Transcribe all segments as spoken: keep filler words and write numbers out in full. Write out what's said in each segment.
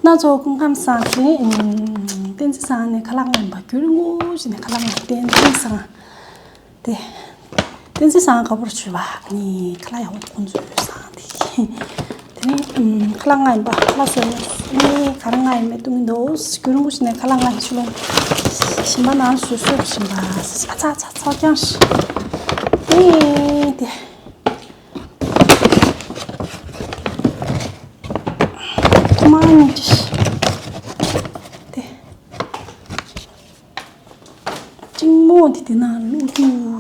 ད་ཚོ་སྐུ་ཁམས་བཟང་། དེ་བསྟན་འཛིན་བཟང་ནས་ཁ་ལག་ངན་པ་རྒྱུན་རིང་པོ་ཞིག་ནས་ཁ་ལག་ངན་བསྟན་འཛིན་བཟང་། དེ་བསྟན་འཛིན་བཟང་དགའ་པོར་བྱོས་པ་ནི་ཁ་ལག་ཡག་པོ་ཁོང་ཚོས་བཟང་དེ། དེ་ནས་ཁ་ལག་ང་ཡིན་པ་ཁ་ལག་བཟོས་ནས་ནི་ག་རེ་ང་ཡིན་མེད་ལྟོས་མི་འདུག་རྒྱུན་རིང་པོ་ཞིག་ནས་ཁ་ལག་ང་ཡིན་ཞུ་ལ་ཞིམ་པ་ནང་བཟོས་བཟོས་ཞིམ་པ། ཨ་ཚ་ཚ་ཚ་རྐྱང་ཞིག་ནི་དེ། ཐོག་མར་ཉིན་གཅིག་དེ། གཅིང་མོ་དེ་དེ་ན་བླུགས་རྒྱུ།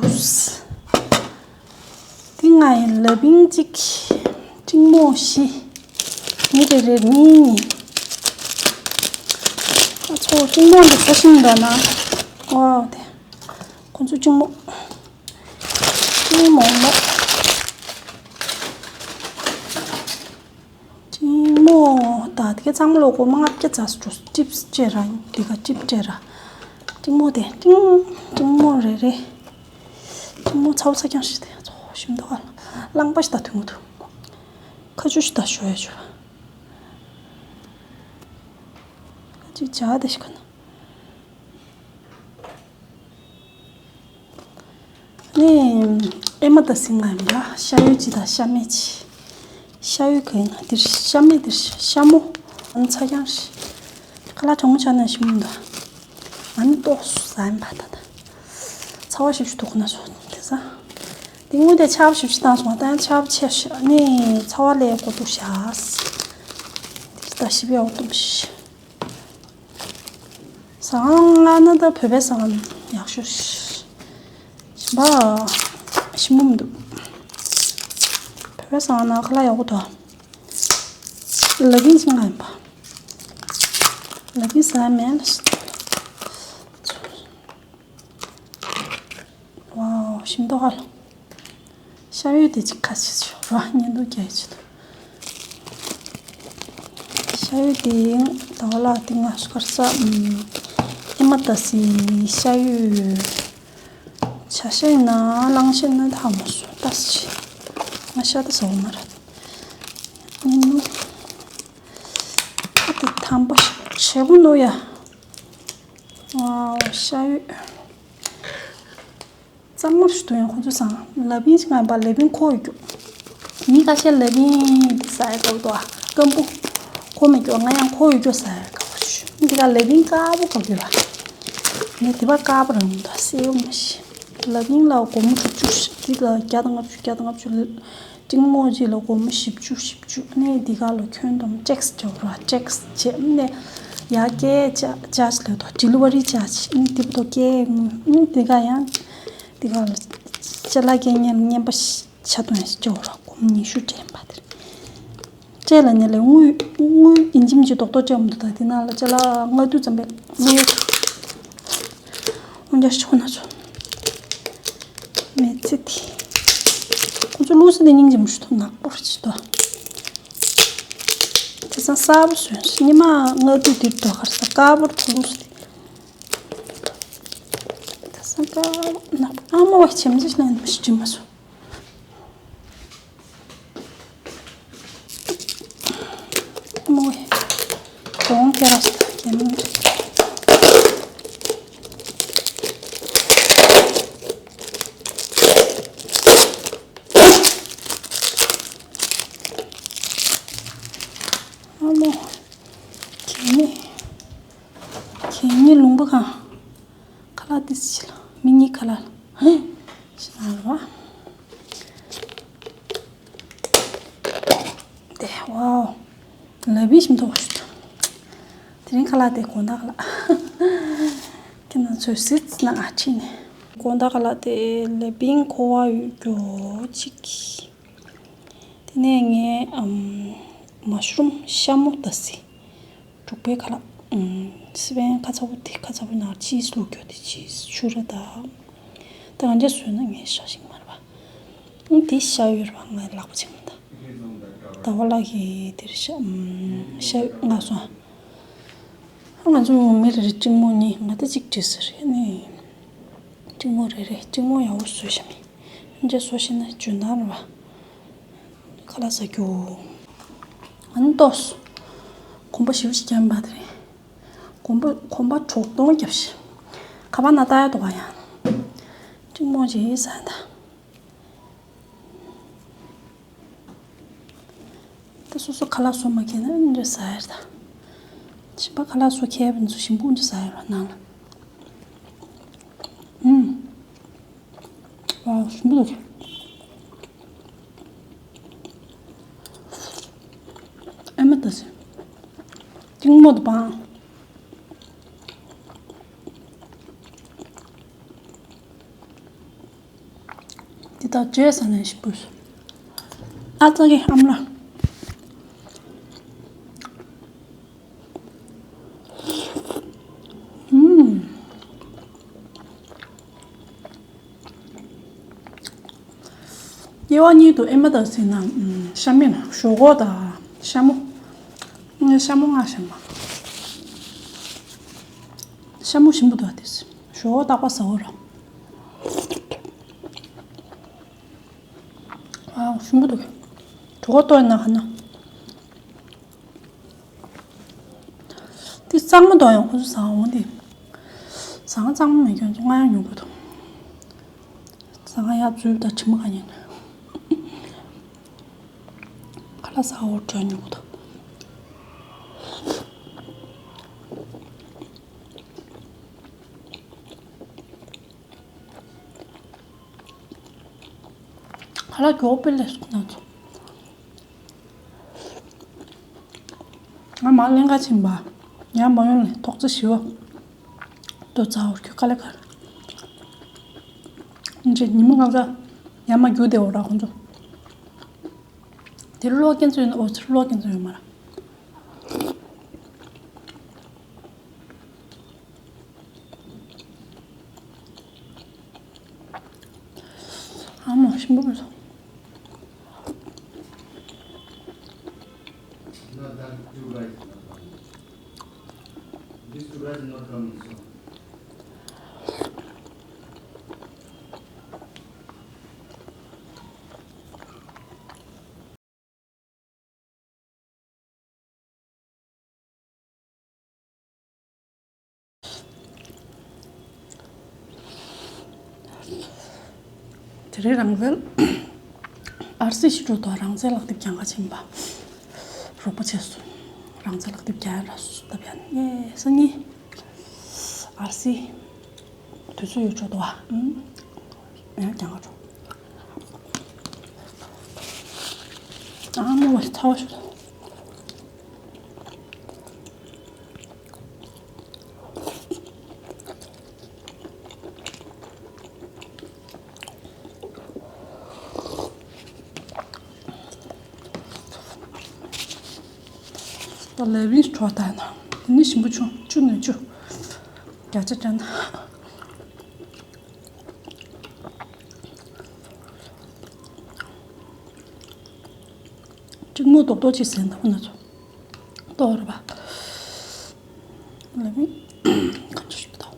དེ་ང་ཡི་ལ་བིང་གཅིག་གཅིང་མོ་བཞི། མི་རེ་རེར་གཉིས་གཉིས། ཨ་ཚོ་གཅིང་མོ་འདི་ས་ཞིང་འདྲ་ན། ཨོ་དེ། ཁོ་ཚོ་གཅིང་མོ། གཅིང་མོ་མོ། གཅིང་མོ་ད་དེ་ག་ཚང་མ་ལོ་སྒོར་མོ་ལྔ་བརྒྱ་ཙམ་ཞིག་འགྲོ། ཅིབ་སི་སྤྲད་ར་འདི་ག་ཅིབ་སི་སྤྲད་ར། གཅིང་མོ་དེ་གཅིང་གཅིང་མོ་རེ་རེ། གཅིང་མོ་ཚ་བོ་ཚ་རྐྱང་ཞིག་དེ་ཚོ་ཞིམ་མདོག་ཨ་ལ། རླངས་པ་ཞིག་ད་ཐུང་ཐུང་། ཁ་ཆུ་ཞིག་ད་ཞོ་ཡ་ཆུ། ཁ་ཅིག་ཇ་དེ་ཞིག་ཁ་ན། ནི་ཨེ་མ་ད་སིང་ལ་ཡིན་པ་ཤ་ཡོད་ཅི་ད་ཤ་མེད་ཅི། ཤ་ཡོད་ག་ཡིན་ན་འདིར་ཤ་མེད་འདིར་ཤ་མོ། ཨ་ནི་ཚ་རྐྱང་ཞིག་ཁ་ལག་གྲང་མོ་ཆགས་ན་ཞིམ་མི་འདུག་ཨ་ནི་ཏོག་སུ་ཟ་ཡིན་པ་ད་ད། ཚ་བ་ཞིབ་ཞིབ་འདུག་ཁོ་ན་སོ་དེ་ཟ། དེ་དངུལ་དེ་ཆར་པ་ཞིབ་ཞིབ་བཏང་སོང་ད་ཆར་པ་ཆེ་ཤ་ནི་ཚ་བ་ལས་གོ་འདུག་ཤ། དེ་ད་ཞིབ་ཡག་འདུག་ཤ། ཟ་ཁང་ལྔ་ན་ད་བོད་པའི་ཟ་ཁང་ཡག་ཤོས་ཤིག་བ། ཞིམ་པོ་མི་འདུག་བོད་པའི་ཟ་ཁང་ན་ཁ་ལག་ཡག་པོ་འདུག་ལ་གིན་ཅིག་ང་ཡིན་པ། ལ་གིན་ཟ་ཡ་མེད་ལ་ཤི། ཝའོ་ཞིམ་མདོག་ཨ་ལ། ཤ་ཡོད་དེ་ཅིག་ཁ་ཤས་ཤོག་ར་བརྙན་ཐུང་རྒྱག་ཡ་ཆེད་དུ། ཤ་ཡོད་དེ་ད་བ་ལ་དེ་ང་སྐར་ས་ཨེ་མ་ད་སི་ཤ་ཡོད། ཆ་ཤ་ཡིན་ན་གླང་ཤ་ཡིན་ན་ཐ་མོ་སོ་ད་སི་ང་ཤ་ད་ཟ་བ་མ་ར་བརྙན་ཐུང་ཨ་དེ་དམ་པ་ཞིག་བྱེད་པོ་ནོ་ཡ། ཨ་ཤ་ཡོད། གཙང་མ་ཞིག་ཏུ་ཡང་ཁོ་ཚོ་སང་ལབ་ཡིན་ཞིག་ང་པ་ལབ་ཡིན་ཁོ་ཡོད་རྒྱུ། མི་ཁ་ཤས་ལབ་ཡིན་འདི་ཟ་ཡ་དགའ་བོ་འདུག་ཨ་སྐམ་པོ། ཁོ་མི་རྒྱུ་ང་ཡང་ཁོ་ཡོད་རྒྱུ་ཟ་ཡ་དགའ་བོ་ཞུ་འདི་ག་ལབ་ཡིན་དཀར་པོ་དགའ་རྒྱུ་ལ། ངས་དེ་པ་དཀར་པོ་རང་མི་འདུག་ཨ་སེ་ཡོང་མ་ཤི། ལབ་ཡིན་ལ་སྒོར་མོ་དྲུག་ཅུ་ཞིག་འདི་ལ་བརྒྱ་དང་ལྔ་བཅུ་བརྒྱ་དང་ལྔ་བཅུ་ལ། གཅིག་མོ་གཅིག་ལ་སྒོར་མོ་བཞི་བཅུ་བཞི་བཅུ་ནས་འདི་ག་ལ་ཁྱོན་བསྡོམས་ཅེག་སི་བྱ་བ་ར་ཅེག་སི་བྱས་ནས་ཡ་སྐད་ཅ་ཅ་ལས་དོ་ཌི་ལི་ཝ་རི་ཅ་ཅི་ནི་དེ་བ་དོ་སྐད་ནི་འདི་ག་ཡང་འདི་ག་ལ་ཅ་ལག་སྐད་ཉན་ཉན་པ་ཤ་དོན་ཞིག་བྱ་བ་ར་སྒོར་མོ་ཉི་ཤུ་དྲན་པ་དེར་ཅེ་ལ་ཉེ་ལས་དངུལ་དངུལ་ཡིན་གཅིག་མིན་གཅིག་རྡོག་རྡོག་ཅེ་འོང་འདུག་ད་དེ་ན་ལ་ཅ་ལག་ལྔ་བདུན་ཙམ་པས་དངུལ་འོང་རྒྱ་ཤོག་ན་ཚོ། མེ་ཚེ་དེ། ཁོ་ཚོ་ལུགས་སྲོལ་དེ་སྙིང་རྗེ་མོ་ཞིག་འདུག་ནག་པོར་ཅིག་འདུག་དེ་སང་གསར་པོ་བཟོས་སོ་ཉི་མ་ལྔ་དྲུག་དེར་འདུག་གར་ས་དཀར་པོར་ཚོ་ལུགས་སྲོལ་དེ། དེ་སང་དཀར་པོ་ནག་པོ་ཨ་མོ་བ་ཆེམ་ཆེ་ལ་ནི་མ་ཞིག་འདྲི་མ་སོང་། མོ། གོང་ཁེ་ར་ཞིག་གེ་མོ། ཨ་མོ། གེ་མོ། གེ་མོ་ལུང་པ་གང་། ཁ་ལག་ཏི་སི་ལ་མི་གཉིས་ཁ་ལག་ལ་ཧེ་ཞེ་ན་ར་བ། དེ་ཝའོ། ལ་བི་ཞིམ་ཐོག་ཞུ། དེ་རིང་ཁ་ལག་དེ་དགོང་དག་ལ་ཁྱེད་རང་ཚོས་སིད་ན་ཨ་ཁྲིད་ནས་དགོང་དག་ལ་དེ་ལ་བིང་ཁོ་བ་ཡོད་རྒྱུ་གཅིག་དེ་ནས་ངས་ཨམ་མ་ཤུ་རུམ་ཤ་མོ་ཏ་སི། དྲུག་པའི་ཁ་ལག་ཨུམ། སི་པན་ཁ་ཚ་པོ་དེ་ཁ་ཚ་པོ་ནང་ཅིས་བླུགས་རྒྱུ་དེ་ཅིས་ཆུ་ར་དང་། ད་གང་ཅི་བཟོས་ན་ངས་ཤ་ཞིག་མ་རེད་པ། ཨུམ་དེ་ཤ་ཡོད་རེད་པ་ངའི་ལག་པ་ཆེན་མོ་ད། ཟླ་བ་ལགས་ཀྱིས་དེར་ཤ་ཨུམ་ཤ་ཡོད་ང་སོང་། ང་ཚོ་མི་རེ་རེ་གཅིག་མོ་གཉིས་ང་ད་གཅིག་བྲིས་ཟེར་ནས། གཅིག་མོ་རེ་རེ་གཅིག་མོ་ཡག་པོ་བཟོས་ཤ་མི། ཨུམ་ཅི་བཟོས་ཤེ་ན་འཇོན་ཐང་རེད་པ། ཁ་ལག་ཟ་རྒྱུ། ཨ་ནི་ཏོག་སོ། གོམ་པ་ཞེ་པོ་ཞིག་བརྒྱབ་པ་དེ་རེད། གོམ་པ་གོམ་པ་གྲོག་སྟོང་བརྒྱབ་ཤག་ཁ་པར་ནང་ལྟ་ཡ་འདུག་ག་ཡང་། ཀྲིང་མོང་ཞིག་ཟ་ཡ་ད། ད་སོ་སོ་ཁ་ལག་བཟོ་མ་མཁས་ན་འདི་འདྲ་ཟ་ཡ་རེད་ད། གཞན་པ་ཁ་ལག་བཟོ་མཁས་པ་ཚོ་ཞིམ་པོ་འདི་འདྲ་ཟ་ཡ་རེད་ནང་ལ། ཨུམ། ཨ། ཞིམ་པོ་འདུག་ཨེ་མ་ད་ཟེར། ཀྲིང་མོ་དང་བང་། འདི་དག་བརྗེས་ཟ་ནས་ཞིམ་པོ་ཟ། ཨ་ཙག་གི་ཨ་མ་ལགས། ཨུམ། དབྱེ་བ་གཉིས་འདུག་ཨེ་མ་ད་ཟེར་ན་ཨུམ་ཤ་མེད་ན་ཞོག་ཁོག་དང་ཤ་མོ། ངས་ཤ་མོ་མངགས་བཞག་མ། ཤ་མོ་ཞིམ་པོ་འདུག་དེ་ཞོག་ཁོག་རྟག་པར་ཟ་འོ་ར། ཨ། ཞིམ་པོ་འདུག་གྲོད་ཁོག་ལྟོགས་ན་ཧ་ན། དེ་གཙང་མ་འདུག་ཡང་ཁོ་ཚོ་ཟ་འོང་དེ། ཟ་ཁང་གཙང་མ་མེད་ཁྱོད་ཚོ་ང་ཡང་ཉོ་གི་འདུག་ཟ་ཁང་ཡར་འཛུལ་ད་དྲི་མ་ག་ཉན། ཁ་ལག་ཟ་འོ་དྲོད་ཉོ་གི་འདུག་ཁ་ལག་མགྱོགས་པོ་ལས་སུ་ན་ཚོ། ང་མར་ལེན་ག་ཕྱིན་པ། ཡར་མ་ཡོང་ལས་ཐོག་ཙེ་ཞི་བ། ལྟོ་ཚ་བོར་ཁྱོད་དཀའ་ལས་ཁར། འདྲེ་ཉི་མ་གང་ཟ། ཡར་མ་རྒྱུག་བསྡད་འོ་ར་ཁོང་ཚོ། དེ་གློག་རྒྱན་ཚོ་ཡོད་ན་འོ་ཚོ་གློག་རྒྱན་ཚོ་ཡོད་མ་ར། ཨ་མ་ཞིམ་པོ་མི་སོང་། This two rice not coming, so. དེ་རིང་རང་བཙན། ཨར་སི་ཞིག་འགྲོ་དོ་རང་བཙན་ལག་དེབ་རྒྱང་ག་ཕྱིན་པ། རོགས་པ་བྱས་སོང་། རང་བཙན་ལག་དེབ་རྒྱང་ར་སུ་ད་བྱས་ནས་སང་ཉིན། ཨར་སི། དུས་ཚོད་ཡོད་ཆོག་འདུག་ཨ། ཨང་། ཡང་རྒྱང་ག་འགྲོ། ཨ་མོ་བ་ཚ་བ་ཞིག་འདུག་ད་ལས་བིན་གྲོགས་ད་ན་དེ་ནི་ཞིམ་པོ་བྱུང་། བཅུ་ནས་བཅུ། བརྒྱ་ཆ་དྲན། གཅིག་མོ་རྡོག་རྡོག་ཅིག་ཟས་འདུག་ཁོ་ན་ཚོ། ལྟོ་རེད་པ། ལ་མི་གང་ཆུ་ཞིག་ཏོ།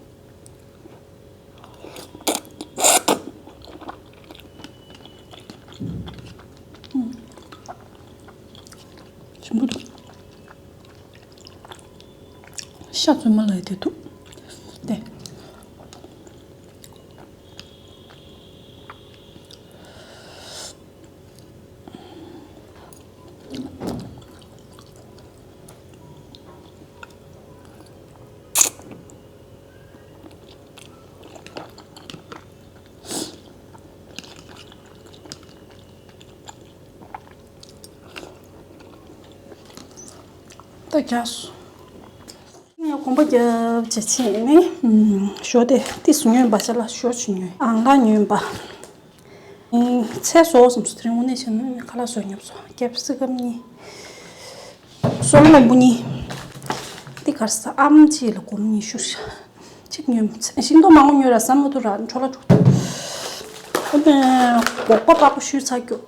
ཞིམ་པོ་འདུག་ཤ་བཙོས་མ་ལ་དེ་འདུག་དེ། ད་རྒྱགས་སོང་། ངས་གོམ་པ་རྒྱབ་བྱས་ཕྱིན་ནས་ཞོ་དེ་ཏི་སུ་ཉོས་པ་ཆ་ལ་ཞོ་ཆུ་ཉོས་ཨང་ག་ཉོས་པ། ཚལ་བཟོ་བསམ་སོང་། དེ་རིང་དངོས་གནས་བྱས་ན་ཁ་ལག་བཟོ་ཉོབ་སོང་། ཀེབ་སི་ཀམ་གཉིས། སོལ་རློན་པོ་གཉིས། འདི་གར་ས་ཨམ་ཆི་ལ་སྒོར་མོ་ཉི་ཤུ་ཤ། གཅིག་ཉོས། ཤིང་ཏོག་མང་པོ་ཉོས་ར་ཟ་མ་ཐུབ་ར་འཕྲོ་བརླག་འགྲོ། ཨ་ནི་སྒོག་པ་པགས་པ་བཤུས་ཚར་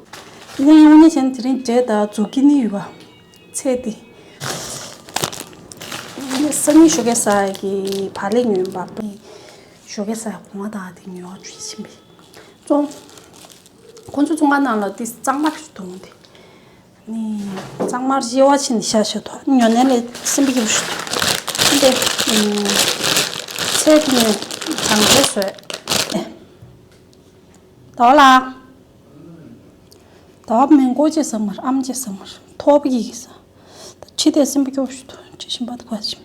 རྒྱུ། དེ་ནས་དངོས་གནས་བྱས་ན་དེ་རིང་འབྲས་དང་ཛུ་ཀི་ནི་ཡོད་པ། ཚལ་དེ། སང་ཉིན་ཞོགས་ཀས་ཟ་ཡ་གི་བག་ལེབ་ཉོས་པ། ཞོགས་ཀས་ཟ་ཡ་གོང་བ་དང་དེ་ཉོ་བ་བྱེད་ཕྱིན་པས། བཙོང་། ཁོང་ཚོ་བཙོང་ཁང་ནང་ལ་དེ་གཙང་མ་ཞིག་འདུག་དེ། གཙང་མར་བཞི་བ་ཕྱིན་ཤ་ཤོད་དོ། ཉོ་ནས་ལས་སེམས་པ་སྐྱིད་པོ་ཞུ་དོ། འདི་ཚལ་དེ་ནས་དང་པོ་བཟོས། ད་ལ། ད་མེན་གོ་ཅེས་ཟ་མར་ཨམ་ཅེས་ཟ་མར་ཐོབ་ཀྱི་ཟ། ད་ཕྱི་དེ་སེམས་པ་སྐྱིད་པོ་ཞུ་དོ། ཅི་ཞིམ་པ་དུ་བ་ཞིམ།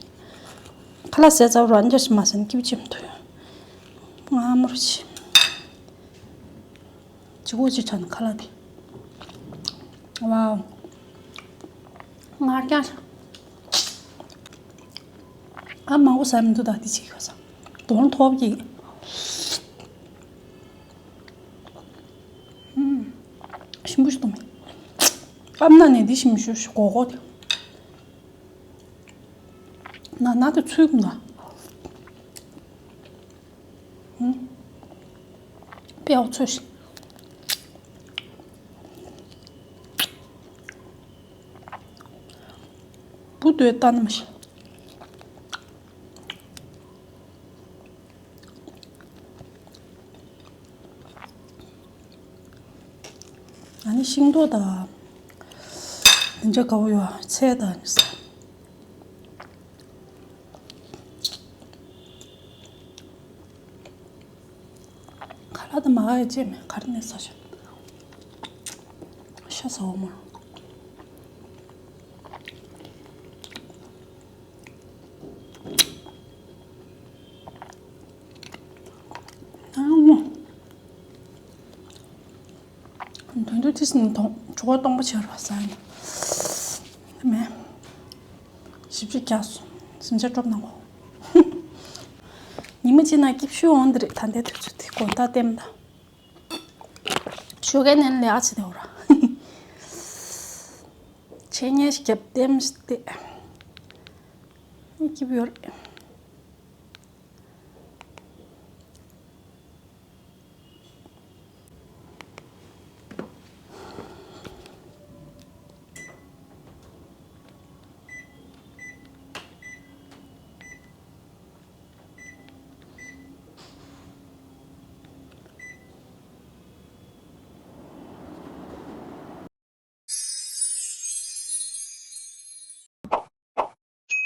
ཁ་ལག་ཟས་ཚར་རང་འཇར་ཞིམ་མ་ཟན་སྐྱིད་པོ་ཅིམ་དུ། ང་མོར་ཆི། ཅི་གོ་ཅི་ཆ་ན་ཁ་ལག་དེ། ཝའོ། ང་རྒྱལ། ཨ་མ་འོ་ཟ་མི་འདུག་ད་དེ་ཅིག་ཁ་ས། དོན་ཐོབ་ཀྱི། ཞིམ་པོ་ཞིག་འདུག་མེད། ཨམ་ན་ནས་འདི་ཞིམ་ཞུ་ཞུ་གོ་གོ་དེ། ན་ན་དེ་ཚུད་ཀུན་ལ། ཧུམ། དཔེ་འོ་ཚོད་ཤིག་བུ་དོད་ལྟ་ནམ་ཤི། ཨ་ནི་ཤིང་ཏོག་དང་། དེ་འདྲ་དགའ་བོ་ཡོད་ཚལ་དང་ནི་ས། ཁ་ལག་དང་མ་ག་ཡ་ཅེས་མེད་གར་ནས་ས་ཤ། ཤ་ཟ་འོ་མ། དོན་དུ་ཏིས་ནི་ཐོང་ཆུ་བ་སྟོང་པ་ཆེ་རུ་ཟ་ཡིན། མེ། ཞིབ་ཅིག་རྒྱག་སོང་། སིམ་ཆ་སྤྲོབ་གནང་གོ། ཉི་མ་གཅིག་ན་སྐྱིབ་ཤུ་འོང་འདི་རེད། ད་ལྟའི་དུས་ཚོད་དེ་དགོང་དག་ལྟེམ་ད། ཞོགས་ཀས་ནས་ལས་ཨ་ཙི་དེ་འོ་ར། ཆེ་ཉེ་ཞིག་རྒྱབ་ལྟེམ་ཞིག་སྟེ། སྐྱིབ་ཡོད་རེད།